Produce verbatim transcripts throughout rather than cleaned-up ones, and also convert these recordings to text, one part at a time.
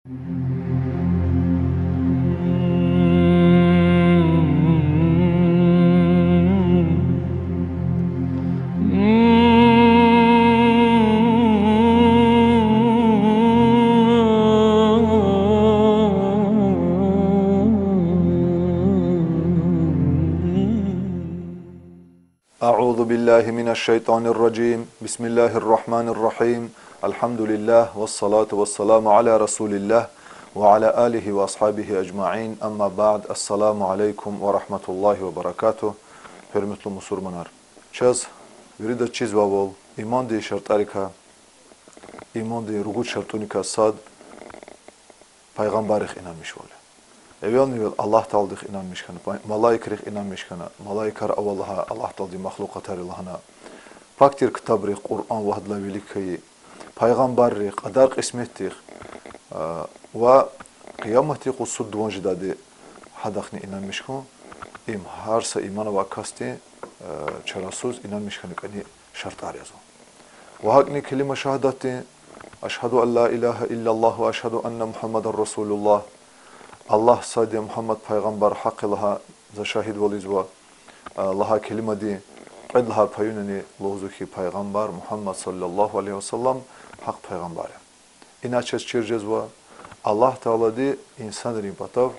أعوذ بالله من الشيطان الرجيم. بسم الله الرحمن الرحيم. الحمد لله والصلاة والسلام على رسول الله وعلى آله وأصحابه أجمعين. أما بعد. السلام عليكم ورحمة الله وبركاته. Гьуьрметлу мусурманар. Чаз вирида чизвайвал, имандин шартӀарикай, имандин ругуд шартӀуникай сад пайгъамбаррихъ инанмишвал я. Эвелни-эвел Аллагь Тааладихъ инанмиш хьана, пай-, малаикрихъ инанмиш хьана, малаикар ава лагьай Аллагь Таалади махлукъатар я лагьана, пак тир ктабрихъ, Къуръан ва гьадалай вилик хьайи, пайгъамбаррихъ, кьадар-кьисметдихъ, а, ва къияматдин къуз суд-дуван жедайди, гьадахъни инанмиш хьун, им гьар са иман авай касдин, а, чарасуз инанмиш хьана кӀани шартӀар язва. Ва гьакӀни كلمة شهادة, أشهد أن لا إله إلا الله وأشهد أن محمدا رسول الله, Аллагь сад я, Мугьаммад пайгъамбар гьахъ я лагьай за шагьидвал ийизва, а, лагьай келимадин кьвед лагьай паюнани лугьузва хьи, пайгъамбар Мугьаммад صلى الله عليه وسلم гьахъ пайгъамбар я. Ина чаз чир жезва, Аллагь Таалади инсанрин патав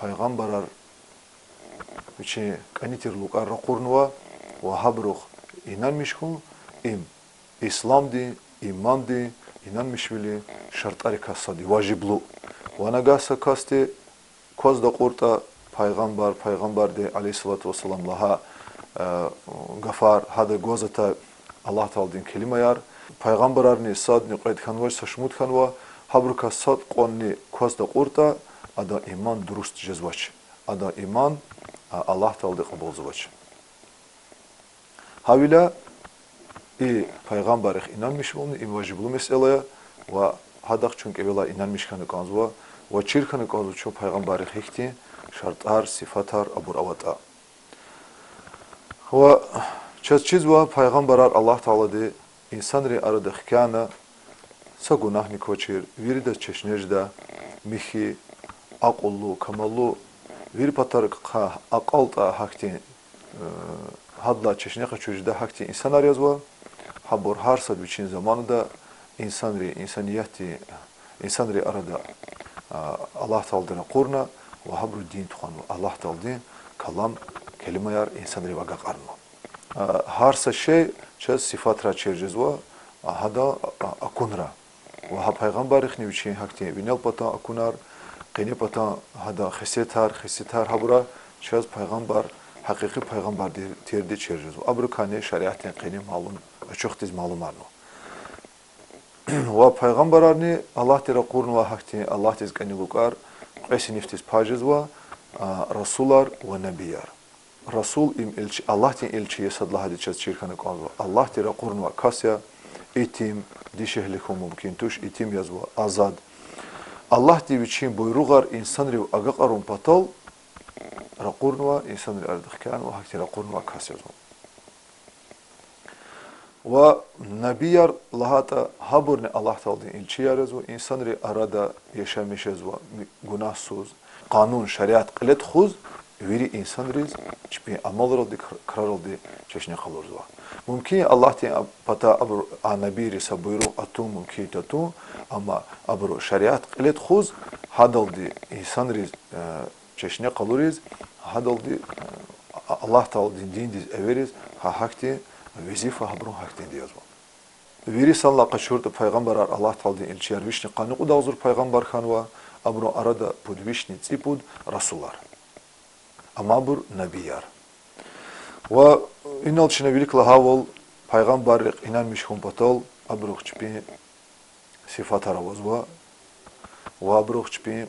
пайгъамбарар вичин кӀани тир лукӀар ракъурнава ва гьабурухъ инанмиш хьун, им исламдин, имандин, инанмишвилин шартӀарикай сад я, важиблу. Ва нагагь са касди кваз такьуртӀа, пайгъамбар, пайгъамбарди, عليه الصلاة والسلام, лагьай, э, гафар, гьада гваз атай Аллагь Тааладин келимаяр, пайгъамбарарни садни кьвед хьанвач, са шумуд хьанва, гьабурукай сад кьванни кваз такьуртӀа, адан иман дуруст жезвач, адан иман, а, Аллагь Таалади кьабулзавач. Гьавиляй и пайгъамбаррихъ инанмишвални им важиблу месэла я, ва гьадахъ чун кӀевелай инанмиш хьана кӀанзава, ва чир хьана кӀанзава чун пайгъамбаррихъ гьихьтин шартӀар, сифатар абур аватӀа. Ва чаз чизва, пайгъамбарар Аллагь Таалади инсанрин арада хкяна, са гунагьни квачир, виридаз чешне жедай, михьи, акьуллу, камаллу, вири патарихъай акьалтӀай гьахьтин, э, гьадалай чешне къачуз жедай гьахьтин инсанар язва. Гьабур гьар сад вичин заманада инсанри, инсаниятдин, инсанрин арада, а, Аллагь Таалади ракъурна ва гьабуру дин тухванва, Аллагь Тааладин калам, келимаяр инсанрив агакьарнава. А, гьар са шей чаз сифатрай чир жезва, а, гьадан, а, акунра. Ва гьа пайгъамбаррихъни вичин гьахьтин винел патан акунар, къене патан гьадан хесетар, хесетар, гьабура чаз пайгъамбар, гьакъикъи пайгъамбар тирди чир жезва. Абурукайни шариатдин къене малум, ачухдиз малумарнава. Ва пайгъамбарарни Аллагьди ракъурнавай гьахьтин, Аллагьдиз кӀани лукӀар, кьве синифдиз пай жезва, а, расулар ва набияр. Расул им элчи, Аллагьдин элчи я сад лагьайди чаз чир хьана кӀанзава. Аллагьди ракъурнавай кас я, итим, дишегьли хьун мумкин туш, итим язва, азад. Аллагьди вичин буйругъар инсанрив агакьарун патал ракъурнавай, инсанрин арада хкянавай, гьахьтин ракъурнавай кас язва. Ва набияр лагьайтӀа, гьабурни Аллагь Тааладин элчияр язва, инсанрин арада яшамиш жезва гунагьсуз, къанун, шариат кьиле тухуз, вири инсанриз чпин амалралди, кр-, краралди чешне къалурзава. Мумкин я, Аллагьдин патай абур, а набийриз са буйругъ атун мумкин я татун, амма абуру шариат кьиле тухуз, гьадалди инсанриз, э, чешне къалуриз, гьадалди, э, Аллагь Тааладин диндиз эвериз, гьа гьахьтин везифа гьабурун гьахьтинди язва. Вири санлай къачуртӀа, пайгъамбарар, Аллагь Тааладин элчияр, вишни къанни кьуд агъзур пайгъамбар хьанва, абурун арада пуд вишни цӀипуд расулар. Амма абур набияр. Ва инал чна вилик лагьайвал, пайгъамбаррихъ инанмиш хьун патал абурухъ чпин сифатар авазва, ва абурухъ чпин, м,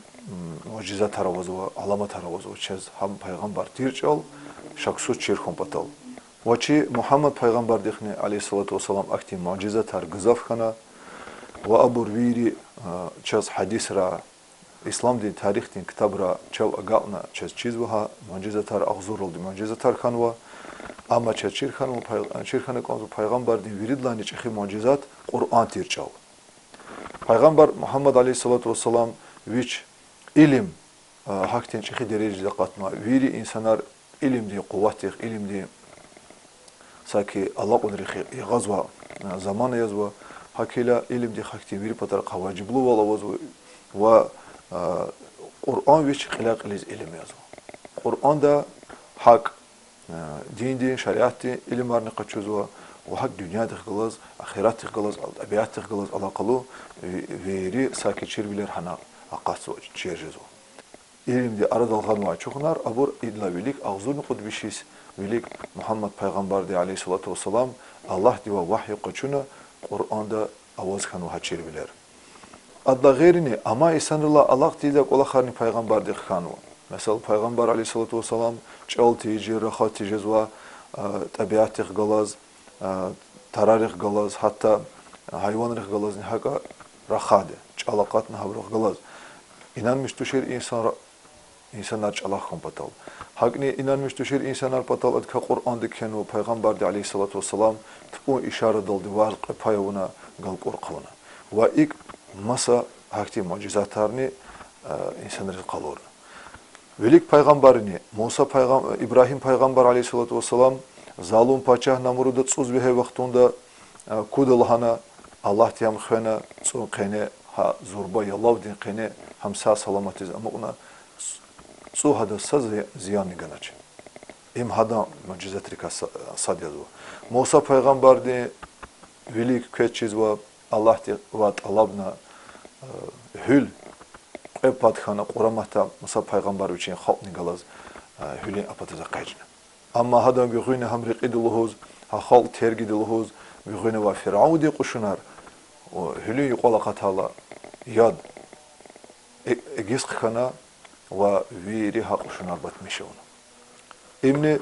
муъжизатар авазва, аламатар авазва, чаз гьам пайгъамбар тир чӀал шаксуз чир хьун патал. Ва чи Мугьаммад пайгъамбардихъни, عليه الصلاة والسلام, ахьтин муъжизатар гзаф хьана, ва абур вири, а, чаз гьадисра, исламдин тарихдин ктабра чав агакьна чаз чизва гьа муъжизатар, агъзурралди муъжизатар хьанва, амма чаз чир хьанва пай-, чир хьана кӀанзава пайгъамбардин виридалайни чӀехи муъжизат Къуръан тир чӀал. Пайгъамбар Мугьаммад, عليه الصلاة والسلام, вич илим, а, гьахьтин чӀехи дережадиз акъатнава. Вири инсанар илимдин къуватдихъ, илимдин саки алакьунрихъ ягъазва, а, замана язва. ГьакӀ хьайила илимдихъ гьахьтин вири патарихъай важиблувал авазва ва, а, Къуръан вич кьиляй-кьилиз илим язва. Къуръанда гьакӀ, а, диндин, шариатдин илимарни къачузва ва гьакӀ дуьньядихъ галаз, ахиратдихъ галаз, тӀабиатдихъ галаз алакъалу ви-, вири саки чирвилер гьана акъатзава, чир жезва. Илимди арадал гъанвай чухнар абур идалай вилик агъзурни кьуд вишиз вилик Мугьаммад пайгъамбарди, عليه الصلاة والسلام, Аллагьдивай вагьй къачуна, Къуръанда аваз хьанва гьа чирвилер. Адалай гъейрини, амай инсанрилай алакь тийидай кӀвалахарни пайгъамбардихъ хьанва. Месела, пайгъамбар, عليه الصلاة والسلام, чӀал тийижир, рахаз тежезвай, а, тӀабиатдихъ галаз, а, тарарихъ галаз, гьатта гьайванрихъ галазни гьакӀа рахади, чӀал акъатна гьабурухъ галаз. Инанмиш тушир инсанра-, инсанар чӀалахъ хьун патал. ГьакӀни инанмиш тушир инсанар патал адакай Къуръанда кхьенва, пайгъамбарди, عليه الصلاة والسلام, тупӀун ишарадалди варз кьве пай авуна, галкӀур хъувуна. Ва икӀ маса гьахьтин муъжизатарни, а, инсанриз къалура. Вилик пайгъамбаррини, Муса пайгъам-, Ибрагьим пайгъамбар, عليه الصلاة والسلام, залум пачагь Намруда цӀуз вегьей вахтунда, а, куда лагьана, Аллагьди гьам хвена, цӀун къене, гьа зурба ялавдин къене, гьам сагъ-саламатиз амукьна, цӀ-, цӀу гьадаз са зи-, зиянни ганач. Им гьадан муъжизатрикай са-, сад язва. Муса пайгъамбарди вилик квез чизва, Аллагьдивай тӀалабна, э, гьуьл кьве пад хьана, кьураматда Муса пайгъамбар вичин халкьни галаз, э, гьуьлуьн а патаз экъечӀна. Амма гьадан гуьгъуьна гьам рекьида лугьуз, гьа халкь тергида лугьуз, гуьгъуьна авай Фиръавндин кьушунар, о, гьуьлуьн юкьвал акъатайла, яд э-, эгиз хъхьана ва вири гьа кьушунар батмиш авуна. Имни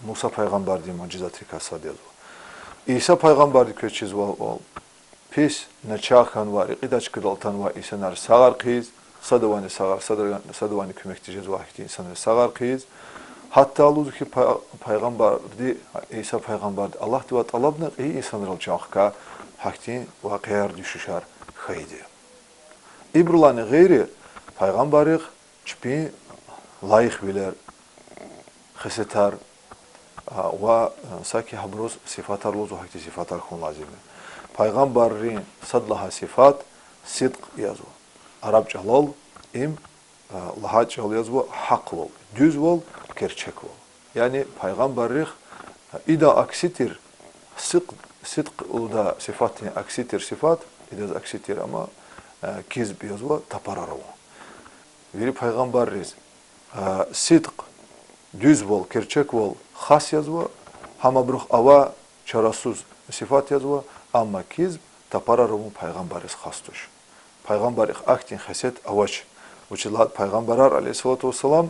Муса пайгъамбардин муъжизатрикай сад язва. Иса пайгъамбарди квез чизвайвал, пис начагъ хьанвай, рекьидай чкадал атанвай инсанар сагъар хъийиз, садавайни сагъар, садра-, садавайни куьмек тежезвай гьахьтин инсанриз сагъар хъийиз, гьатта лугьузва хьи, пай-, пайгъамбарди, Иса пайгъамбарди Аллагьдивай тӀалабна кьейи инсанрал чан хкай гьахьтин вакъиаяр, дуьшуьшар хьайиди я. Ибурулайни гъейри пайгъамбаррихъ чпин лайихвилер, хесетар, а, ва, а, саки гьабуруз сифатар лугьузва, гьахьтин сифатар хьун лазим я. Пайгъамбаррин сад лагьай сифат сидкь язва. Араб чӀалал им, а, лагьай чӀал язва гьахъвал, дуьзвал, керчеквал. Яни пайгъамбаррихъ, а, идан акси тир, сидкь, сидкь лугьудай сифатдин акси тир сифат, идаз акси тир ама, а, кизб язва, тапарар авун. Вири пайгъамбарриз, а, сидкь, дуьзвал, керчеквал хас язва, гьам абурухъ авай чарасуз сифат язва, амма кизб, тапарар авун пайгъамбарриз хас туш. Пайгъамбаррихъ ахьтин хесет авач. Вучиз лагьайтӀа пайгъамбарар, عليه الصلاة والسلام,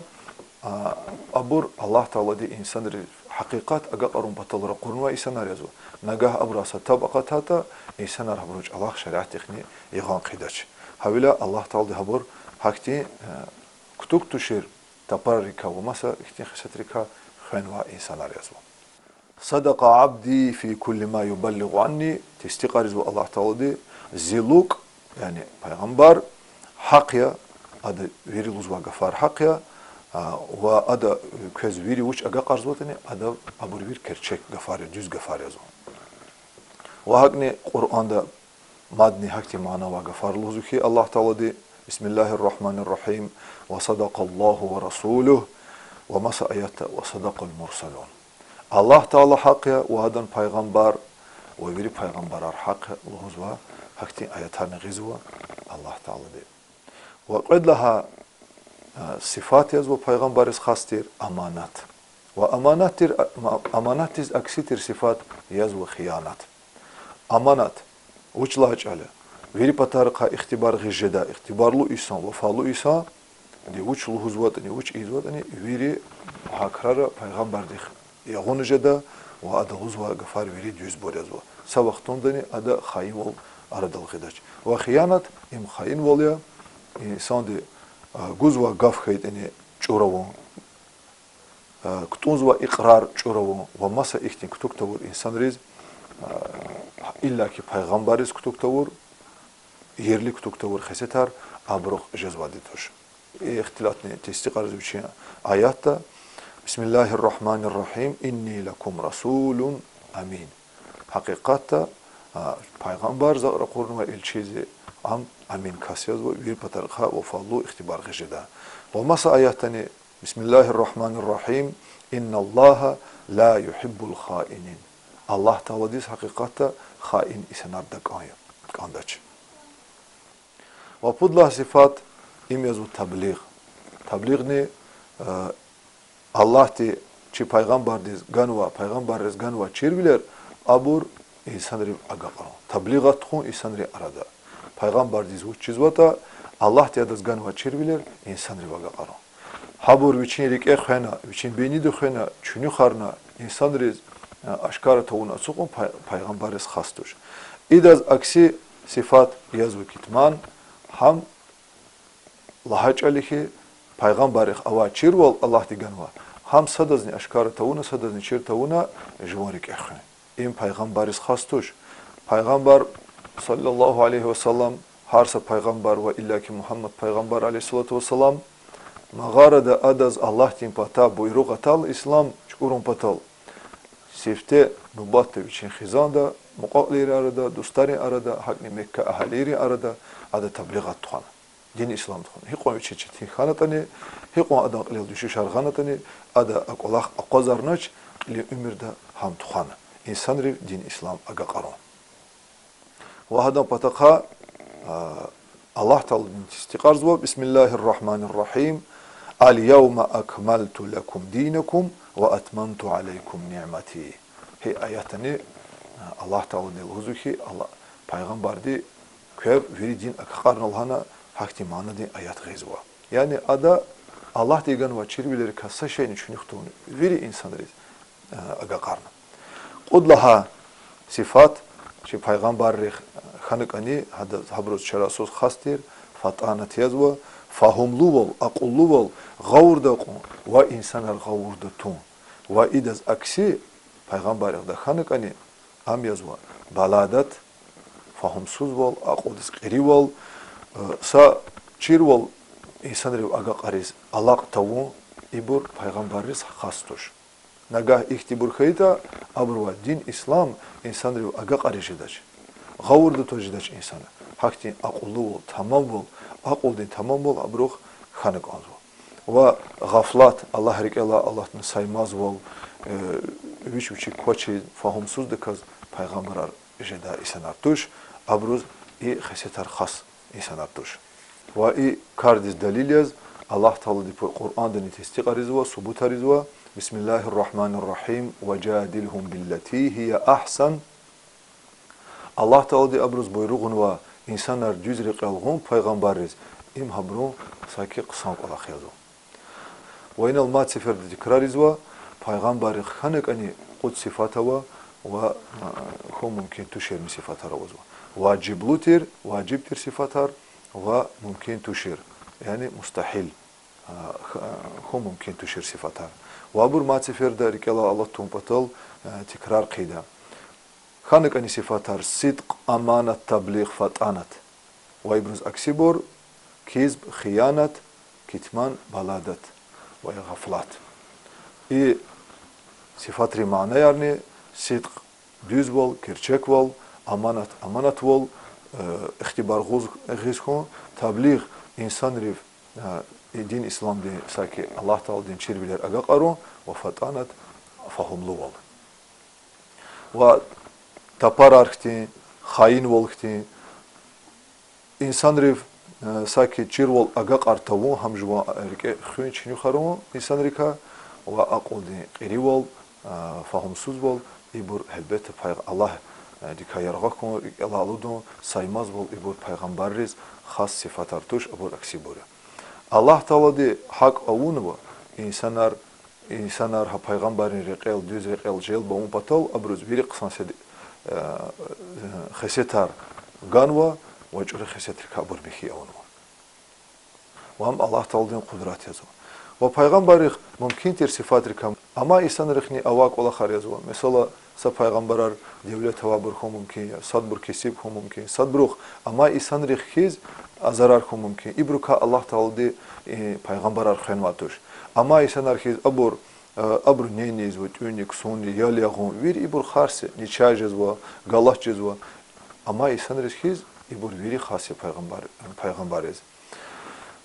а, абур Аллагь Таалади инсанриз гьакъикъат агакьарун патал ракъурнавай инсанар язва. Нагагь абурай са таб акъатайтӀа, инсанар гьабурун чӀалахъ, шариатдихъни ягъан хъийидач. Гьавиляй Аллагь Таалади гьабур гьахьтин, э, кутуг тушир тапарарикай ва маса ихьтин хесетрикай хвенвай инсанар язва. صدق عبدي في كل ما يبلغ عني, тестикьарзава Аллагь Таалади, зи лукӀ, яни пайгъамбар, гьахъ я, ада вири лугьузвай гафар гьахъ я, а, ва ада квез вири вуч агакьарзаватӀани, ада абур вири керчек гафар я, дуьз гафар язва. Ва гьакӀни Къуръанда мадни гьахьтин мана авай гафар лугьузва хьи Аллагь Таалади: بسم الله الرحمن الرحيم، وصدق الله ورسوله, ва маса аятда: وصدق المرسلون. Аллагь Таала гьахъ я ва адан пайгъамбар ва вири пайгъамбарар гьахъ я лугьузва, гьахьтин аятарни гъизва Аллагь Таалади. Ва кьвед лагьай, а, сифат язва пайгъамбарриз хас тир аманат. Ва аманат тир, а, ма-, аманатдиз акси тир сифат язва хиянат. Аманат вуч лагьай чӀал я? Вири патарихъай ихтибар гъиз жеда, ихтибарлу инсан, вафалу инсанди вуч лугьузватӀани, вуч ийизватӀани, вири гьа крара пайгъамбардихъ ягъуна жеда ва ада лугьузвай гафар вири дуьзбур язва. Са вахтундани ада хаинвал арадал гъидач. Ва хиянат им хаинвал я, инсанди, а, гузвай гаф хьайитӀани чӀур авун, а, кутӀунзавай икьрар чӀур авун ва маса ихьтин кутуг тавур инсанриз, а, иллаки пайгъамбарриз кутуг тавур, ерли кутуг тавур хесетар, абурухъ жезвайди туш. Ихтилатни тестикьарзава вичин аятда: بسم الله الرحمن الرحيم إني لكم رسول أمين. Гьакъикъатда, а, пайгъамбар, за ракъурнавай илчи, зи ам амин кас язва, вири патарихъай вафалу, ихтибар гъиз жеда. Ва маса аятдани: بسم الله الرحمن الرحيم إن الله لا يحب الخائنين. Аллагь Тааладиз гьакъикъатда хаин инсанар дакӀан я, кӀандач. Ва пуд лагьай сифат, им язва таблигъ. Таблигъни, э, Аллагьди чи пайгъамбардиз ганва, пайгъамбарриз ганва чирвилер, абур инсанрив агакьарун. Таблигъат тухун инсанрин арада. Пайгъамбардиз вуч чизватӀа, Аллагьди адаз ганва чирвилер инсанрив агакьарун. Гьабур вичин рикӀе хвена, вичин бейнида хвена, чуьнуьхарна, инсанриз, э, ашкара тавуна ацукьун пай-, пайгъамбарриз хас туш. Идаз акси сифат язва китман, гьам лагьай чӀал я хьи, пайгъамбаррихъ авай чирвал Аллагьди ганва, гьам садазни ашкара тавуна, садазни чир тавуна жуван рикӀе хуьн. Им пайгъамбарриз хас туш. Пайгъамбар, صلى الله عليه وسلم, гьар са пайгъамбар ва иллаки Мугьаммад пайгъамбар, عليه الصلاة والسلام, магъарада адаз Аллагьдин патай буйругъ атайла ислам чукӀурун патал, сифте нубатда вичин хизанда, мукьва-кьилийрин арада, дустарин арада, гьакӀни Мекка агьалийрин арада ада таблигъат тухвана. Дин ислам тухвана. Гьикьван вичиз четин хьанатӀани, гьикьван адан кьилел дуьшуьшар гъанатӀани, ада а кӀвалах акъвазарнач, кьилин уьмуьрда гьам тухвана. Инсанрив дин ислам агакьарун. Ва гьадан патахъай, а, Аллагь Тааладин тестикьарзава: بسم الله الرحمن الرحيم اليوم أكملت لكم دينكم وأتممت عليكم نعمتي. Гьи аятдани, а, Аллагь Таалади лугьузва хьи, Алла-, пайгъамбарди квев вири дин агакьарна лагьана, гьахьтин манадин аят гъизва. Яни ада Аллагьди ганвай чирвилерикай са шейни чуьнуьх тавуна вири инсанриз, а, агакьарна. Кьуд лагьай сифат чи пайгъамбаррихъ хьана кӀани, гьада-, гьабуруз чарасуз хас тир, фатӀанат язва, фагьумлувал, акьуллувал, гъавурда акьун ва инсанар гъавурда тун. Ва идаз акси пайгъамбаррихъ хьана кӀани, ам язва баладат, фагьумсузвал, акьулдиз кьиривал, э, са чирвал инсанрив агакьариз алакь тавун, ибур пайгъамбарриз хас туш. Нагагь ихьтинбур хьайитӀа, абурувай дин ислам инсанрив агакьариз жедач. Гъавурда тваз жедач инсанар. Гьахьтин акьуллувал, тамамвал, акьулдин тамамвал абурухъ хьана кӀанзава. Ва гъафлат, Аллагь рикӀелай алатна саймазвал, э, вич-вичик квачиз, фагьумсуздаказ пайгъамбарар жедай инсанар туш, абуруз и хесетар хас инсанар туш. Ва и кардиз далил яз Аллагь Таалади пу-, Къуръандани тестикьарзава, субутарзава: بسم الله الرحمن الرحيم وجادلهم بالتي هي أحسن. Аллагь Таалади абуруз буйругънава инсанар дуьз рекьел гъун пайгъамбарриз, им гьабурун саки хъсан кӀвалах язва. Ва инал мад сеферда тикрарзава, пайгъамбаррихъ хьана кӀани кьуд сифат ава ва, а, хьун мумкин тушир им сифатар авазва. Важиблу тир, важиб тир сифатар ва мумкин тушир, яни мустагьил, а, х-, а, хьун мумкин тушир сифатар. Ва абур мад сеферда рикӀелай алат тавун патал, а, тикрар хъийида. Хьана кӀани сифатар: сидкь, аманат, таблигъ, фатӀанат. Ва ибуруз аксибур: кизб, хиянат, китман, баладат ва гъафлат. И сифатрин манаярни: сидкь, дуьзвал, герчеквал, аманат, аманатвал, э, ихтибар гъуз-, гъиз хьун, таблигъ, инсанрив, э, и дин исламдин, саки Аллагь Тааладин чирвилер агакьарун, ва фатӀанат, фагьумлувал. Ва тапарар хьтин, хаинвал хьтин, инсанрив, э, саки чирвал агакьар тавун, гьам жуван рикӀе хуьн, чуьнуьхарун инсанрикай, ва акьулдин кьиривал, э, фагьумсузвал, ибур гьелбетда пайгъ-, Аллагь, э, дикай яргъа хьун, рикӀелай алудун, саймазвал, ибур пайгъамбарриз хас сифатар туш, абур аксибур я. Аллагь Таалади гьакӀ авунва, инсанар, инсанар гьа пайгъамбаррин рекьел, дуьз рекьел желб авун патал, абуруз вири хъсан седр, э, хесетар ганва ва чӀуру хесетрикай абур михьи авунва. Ва ам Аллагь Тааладин къудрат язва. Ва пайгъамбаррихъ мумкин тир сифатрикай амай инсанрихъни авай кӀвалахар язва. Месела, Са пайгъамбарар девлет авайбур хьун мумкин я, садбур кесиб хьун мумкин, садбурухъ, амай инсанрихъ хьиз, а, зарар хьун мумкин. Ибурукай Аллагь Таалади, э, пайгъамбарар хвенвай туш. Амай инсанар хьиз абур, э, абурун ненни ийизва, тӀуьнни, ксунни, ял ягъун, вири ибур харс я, начагъ жезва, галат жезва. Амай инсанриз хьиз ибур вири хас я пайгъамбар-, пайгъамбарриз.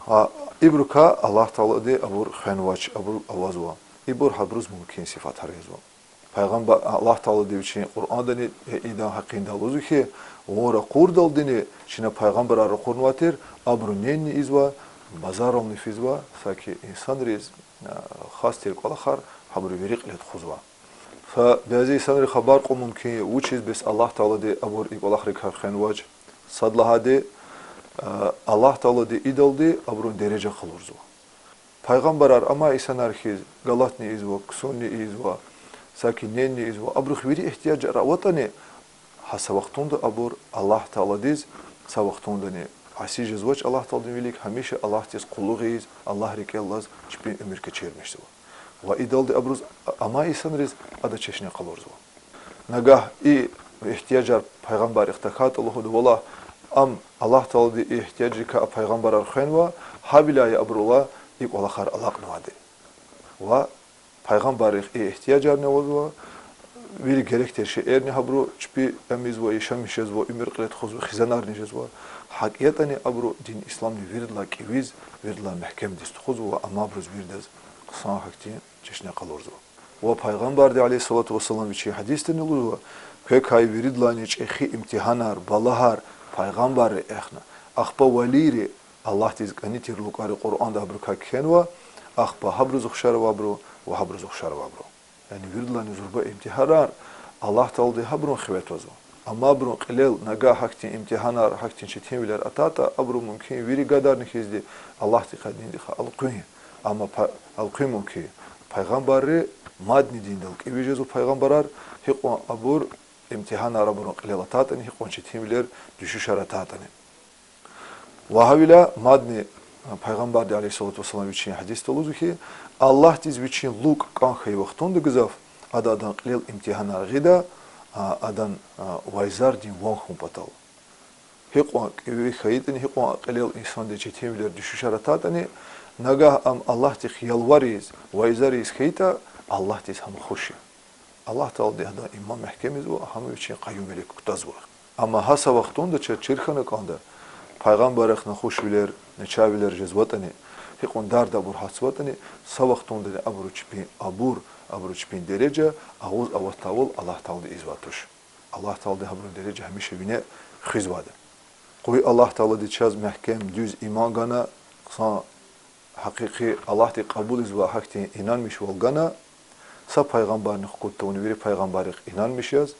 А, ибурукай Аллагь Таалади абур хвенвач, абур авазва. Ибур гьабуруз мумкин сифатар язва. Пайгъамбар, Аллагь Таалади вичин Къуръандани, э, идан гьакъинда лугьузва хьи, вун ракъурдалдини чна пайгъамбарар ракъурнавай тир, абурун ненни ийизва, базарални физва, саки инсанриз, э, хас тир кӀвалахар гьабуру вири кьиле тухузва. Са бязи инсанри хабар кьун мумкин я, вучиз бес Аллагь Таалади абур и кӀвалахрикай хвенвач. Сад лагьайди, э, Аллагь Таалади идалди абурун дережа къалурзава. Пайгъамбарар амай инсанар хьиз галатни ийизва, ксунни ийизва, саки ненни ийизва, абурухъ вири игьтияжар аватӀани, гьа са вахтунда абур Аллагь Тааладиз, са вахтундани аси жезвач Аллагь Тааладин вилик, гьамиша Аллагьдиз къуллугъ ийиз, Аллагь рикӀел алаз чпин уьмуьр кечирмишзава. Ва идалди абуруз, амай инсанриз ада чешне къалурзава. Нагагь и игьтияжар пайгъамбаррихъ тахьайтӀа лугьуда, валлагь, ам Аллагь Таалади и игьтияжрикай а пайгъамбарар хвенва, гьавиляй абурула и кӀвалахар алакьнавайди. Ва пайгъамбаррихъ и игьтияжарни авазва, вири герек тир шейэрни гьабуру чпи эмизва, яшамиш жезва, уьмуьр кьиле тухузва, хизанарни жезва. ГьакӀ ятӀани абуру дин исламни виридалай кӀевиз, виридалай мягькемдиз тухузва ва амма абуруз виридаз хъсан гьахьтин чешне къалурзава. Ва пайгъамбарди, عليه الصلاة والسلام, вичин гьадисдани лугьузва: квекай виридалайни чӀехи имтигьанар, балагьар пайгъамбарри эхна, ахпа валийри, Аллагьдиз кӀани тир лукӀари Къуръанда абурукай кхьенва, ахпа гьабуруз ухшар авайбуру ва гьабуруз ухшар авайбуру. Яни виридалайни зурба имтигьанар Аллагь Таалади гьабурун хиве твазва. Амма абурун кьилел нагагь гьахьтин имтигьанар, гьахьтин четинвилер атайтӀа, абуру мумкин вири гадарни хьизди Аллагьдихъай, диндихъай элкъуьн. Амма па-, элкъуьн мумкин я. Пайгъамбарри мадни диндал кӀеви жезва пайгъамбарар, гьикьван абур имтигьанар абурун кьилел атайтӀани, гьикьван четинвилер, дуьшуьшар атайтӀани. Ва гьавиляй мадни, а, пайгъамбарди, عليه الصلاة والسلام, вичин гьадисда лугьузва хьи, Аллагьдиз вичин лукӀ кӀан хьайи вахтунда гзаф ада адан кьилел имтигьанар гъида, а, адан, а, вайзардин ван хьун патал. Гьикьван кӀеви хьайитӀани, гьикьван кьилел инсандиз четинвилер, дуьшуьшар атайтӀани, нагагь ам Аллагьдихъ ялвариз, вайзариз хьайитӀа, Аллагьдиз гьам хуш я. Аллагь Таалади гьадан иман мягькемизва, гьам вичин къаюмвилик кутазва. Амма гьа са вахтунда чаз чир хьана кӀанда, пайгъамбаррихъ нахушвилер, начагъвилер жезватӀани, гьикьван дарда абур гьатзаватӀани, са вахтундани абуру чпин абур, абуру чпин дережа агъуз аватайвал Аллагь Таалади ийизвай туш. Аллагь Таалади гьабурун дережа гьамиша вине хуьзвайди. Къуй Аллагь Таалади чаз мягькем, дуьз иман гана, хъсан, гьакъикъи Аллагьди кьабулизвай гьахьтин инанмишвал гана, са пайгъамбарни хкуд тавуна вири пайгъамбаррихъ инанмиш яз,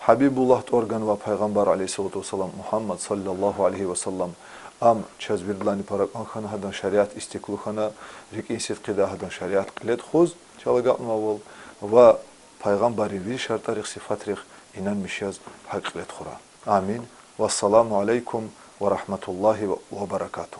Гьабибуллагь тӀвар ганвай пайгъамбар, عليه الصلاة والسلام, Мугьаммад, صلى الله عليه وسلم, ам чаз виридалайни пара кӀан хьана, гьадан шариат истикӀлу хьана, рикӀин сидкьидай гьадан шариат кьиле тухуз, чал агакьнавайвал, ва пайгъамбаррин вири шартӀарихъ, сифатрихъ инанмиш яз гьакӀ кьиле тухурай. Амин. والسلام عليكم ورحمة الله وبركاته.